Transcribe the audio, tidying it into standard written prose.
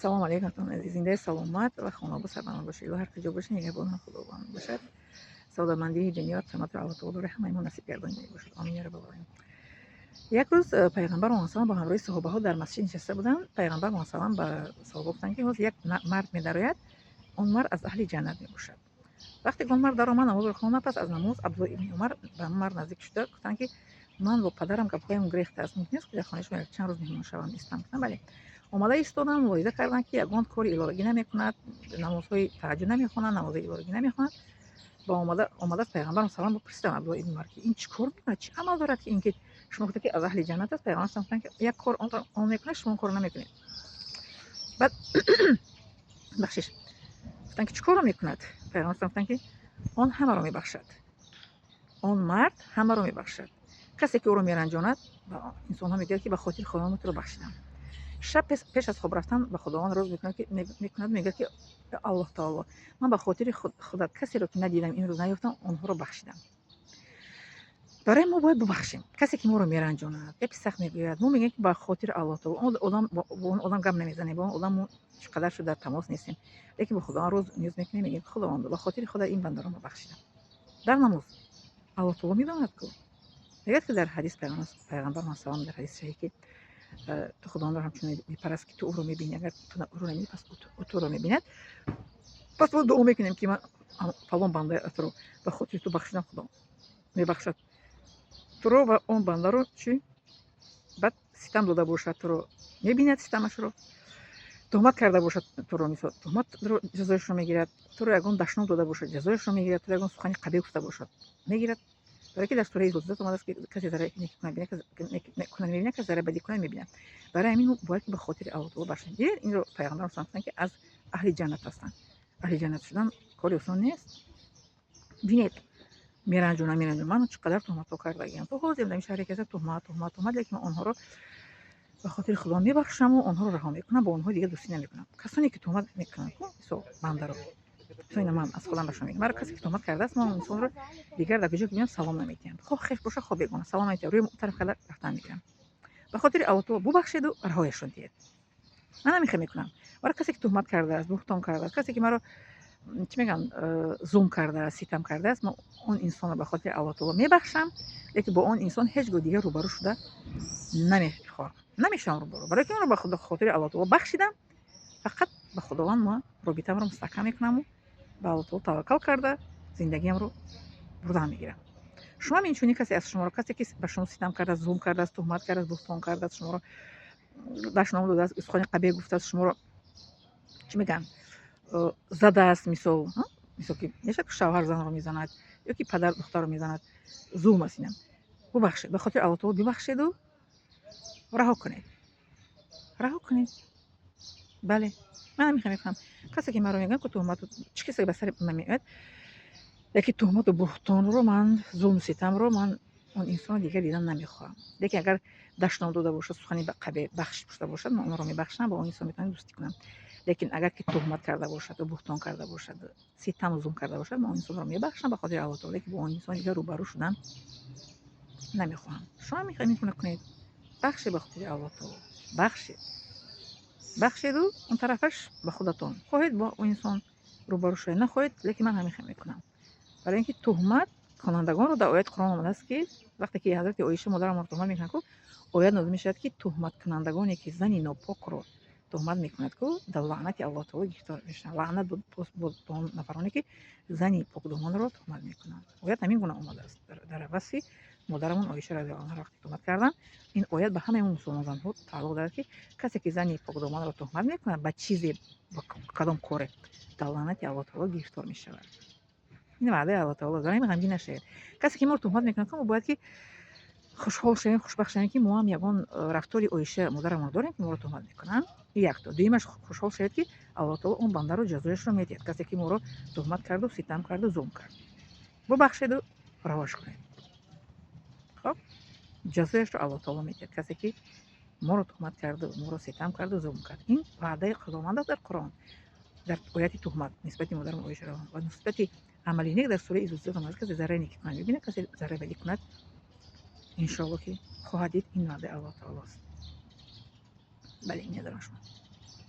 Салом алейкум, дӯстони азиз. Зиндаи саломат ва хонобод, сарбаланд бошед. Илоҳ, ҳар куҷо бошед, нигаҳбони Худованд бошад. Савдомандии дунё, қиматро Аллоҳ таоло барои ҳамаи мо насиб гардонида бошад. Омин, я раббал оламин. Як рӯз пайғамбар салам бо ҳамроҳи саҳобаҳо дар масҷид нишаста буданд. Пайғамбар салам ба саҳоба гуфтанд, ки ҳозир як мард медарояд, он мард аз аҳли ҷаннат мебошад. Вақте ки он мард даромад, намозро хонда, пас аз намоз Абдулло ибни Умар ба мард наздик шуда гуфтанд, ки ман бо падарам гапҳоям гирехта аст, мумкин аст, ки дар хонаи шумо якчанд рӯз меҳмон шавам, истам? Гуфтам: бале. Омада истодам, мулоҳиза карданд, ки ягон кори иловагӣ намекунад, намозҳои таҳаҷҷуд намехонад, намозҳои иловагӣ намехонад. Ба омада омадааст пайғамбарам салам пурсидам Абдулло ибни Умар, ки ин чӣ кор мекунад, чӣ амал дорад, ки ин ки шумо гуфта, ки аз аҳли ҷаннат аст? Пайғамбар салам гуфтанд, ки як кор он мекунад, шумо он корро намекунед. Баъд, бахшиш, гуфтанд, ки чӣ корро мекунад? Пайғамбар салам гуфтанд, ки он ҳамаро мебахшад, он мард ҳамаро мебахшад. Касе ки ӯро меранҷонад, ба инсонҳо мегӯяд, ки ба хотири Худованд туро бахшидам. Шаб пеш аз хоб рафтан ба Худованд роз мекунад, мегӯяд, ки Аллоҳ таоло, ман ба хотири худат касеро, ки надидам, имрӯз наёфтам, онҳоро бахшидам. Барои мо бояд бубахшем касе, ки моро меранҷонад, гапи сахт мегӯяд. Мо мегӯем, ки ба хотири Аллоҳ таоло он одам, бо он одам гап намезанем, бо он одам мо чӣ қадар шуд дар тамос нестем, лекин бо Худованд роз ниёз мекунем, мегӯем: Худованд, ба хотири худат ин бандаро ма бахшидам. Дар намоз Аллоҳ таоло медонад ку. Мегӯяд, ки дар ҳадис пайғамбар салам дар ҳадиси саҳеҳ, ки ту Худовандро ҳамчун мепараст, ки ту ӯро мебинӣ, агар ту ӯро намебинӣ, пас ӯ туро мебинад. Пас мо дуо мекунем, ки ман фалон бандаатро ба хотири ту бахшидам. Худо мебахшад туро ва он бандаро. Чӣ баъд ситам дода бошад, туро мебинад ситамашро, туҳмат карда бошад туро, мисол, туҳматро ҷазояшро мегирад, туро ягон дашном дода бошад, ҷазояшро мегирад, туро ягон сухани қабеҳ гуфта бошад, мегирад. Барои ки дар сураи Зулзулат омадааст, ки касе зарари некӣ кунад, мебинад, касе зарари бадӣ кунад, мебинад. Барои ҳамин мо бояд ки ба хотири Аллоҳ таоло бахшем. Дидед, инро пайғамбарон гуфтанд, ки аз аҳли ҷаннат ҳастанд. Аҳли ҷаннат шудан кори осон нест. Бинед, меранҷонам, меранҷонам, ман чӣ қадар туҳматҳо кардагиам, то ҳозир дар ин шаҳре ки туҳмат, туҳмат, туҳмат, лекин ман онҳоро ба хотири Худо мебахшаму онҳоро раҳо мекунам, бо онҳо дигар дӯстӣ намекунам. Касоне ки туҳмат мекунанд, мисол, бандаро, мисол, ина ман аз худам ба шумо мегӯям, маро касе ки туҳмат кардааст, ман он инсонро дигар дар куҷо ки бинам, салом намедиҳам, хоҳ хеш боша, хоҳ бегона, салом намедиҳам, рӯи тараф карда рафтан мегирам. Ба хотири Аллоҳ таоло бубахшеду раҳояшон диҳед. Ман ҳамин мекунам. Барои касе ки туҳмат кардааст, буҳтон кардааст, касе ки маро, чӣ мегӯям, зулм кардааст, ситам кардааст, ман он инсонро ба хотири Аллоҳ таоло мебахшам, лекин бо он инсон ҳеҷ гоҳ дигар рӯбарӯ шуда намехоҳам, намешавам рӯбарӯ, барои ки онро ба хотири Аллоҳ таоло бахшидам. Фақат ба Худованд ман робитаамро мустаҳкам мекунаму ба Аллоҳ таоло таваккал карда зиндагиамро бурдан мегирам. Шумоам инчунин, касе аз шуморо, касе ки ба шумо ситам кардааст, зулм кардааст, туҳмат кардааст, буҳтон кардааст, шуморо дашном додааст, сухани қабеҳ гуфтааст, шуморо, чӣ мегӯянд, задааст, мисол, ки мешавад, ки шавҳар занро мезанад ё ки падар духтарро мезанад, зулм аст инам. Бубахшед, ба хотири Аллоҳ таоло бибахшеду раҳо кунед, раҳо кунед. Бале, ман ҳамин мекунам. Касе ки маро мегӯяд, ку туҳмату чӣ касе ба сари ман меояд, яке туҳмату буҳтонро, ман зулму ситамро, ман он инсонро дигар дидан намехоҳам. Лекин агар дашном дода бошад, сухани қабеҳ бахш шуда бошад, ман онро мебахшам, бо он инсон метавонам дӯстӣ кунам. Лекин агар ки туҳмат карда бошад, буҳтон карда бошад, ситаму зулм карда бошад, ман он инсонро мебахшам ба хотири Аллоҳ таоло, лекин бо он инсон дигар рӯбарӯ шудан намехоҳам. Шумо мехоҳед, ин гуна кунед. Бахшед ба хотири Аллоҳ таоло, бахшед, бахшеду он тарафаш ба худатон. Хоҳед, бо он инсон рӯбарӯ шавед, нахоҳед, лекин ман ҳамин хел мекунам. Барои ин ки туҳмат кунандагонро дар ояти Қуръон омадааст, ки вақте ки ҳазрати Оиша модарамонро туҳмат мекунанд ку, оят нозил мешавад, ки туҳматкунандагоне, ки зани нопокро туҳмат мекунад ку, дар лаънати Аллоҳ таоло гирифтор мешаванд. Лаънат бод ба он нафароне, ки зани покдоманро туҳмат мекунанд. Оят ҳамин гуна омадааст дар васфи модарамон Оиша разиаллоҳу анҳа. Вақте туҳмат карданд, ин оят ба ҳамаи мусулмонзанҳо тааллуқ дорад, ки касе ки зани покдоманро туҳмат мекунад ба чизе, ба кадом коре, дар лаънати Аллоҳ таоло гирифтор мешавад. Ин ваъдаи Аллоҳ таоло. Барои ҳамин ғамгин нашавед. Касе ки моро туҳмат мекунад, мо бояд ки хушҳол шавем, хушбахт шавем, ки мо ҳам ягон рафтори Оиша модарамонро дорем, ки моро туҳмат мекунанд. Якто дуюмаш, хушҳол шавед, ки Аллоҳ таоло он бандаро ҷазояшро медиҳад, касе ки моро туҳмат карду, ситам карду, зулм кард. Бубахшеду равош кунед. Хоб, ҷазояшро Аллоҳ таоло медиҳад, касе ки моро туҳмат карду, моро ситам карду, зулм кард. Ин ваъдаи Худованд аст дар Қуръон, дар ояти туҳмат нисбати модарам Оиша ва нисбати амали нек дар сураи Зулзулат омадааст: касе зарраи некӣ кунад, мебинад, касе зарраи бадӣ кунад, иншоалло, ки хоҳад дид. Ин ваъдаи Аллоҳ таолост. Бале, медорам шумо.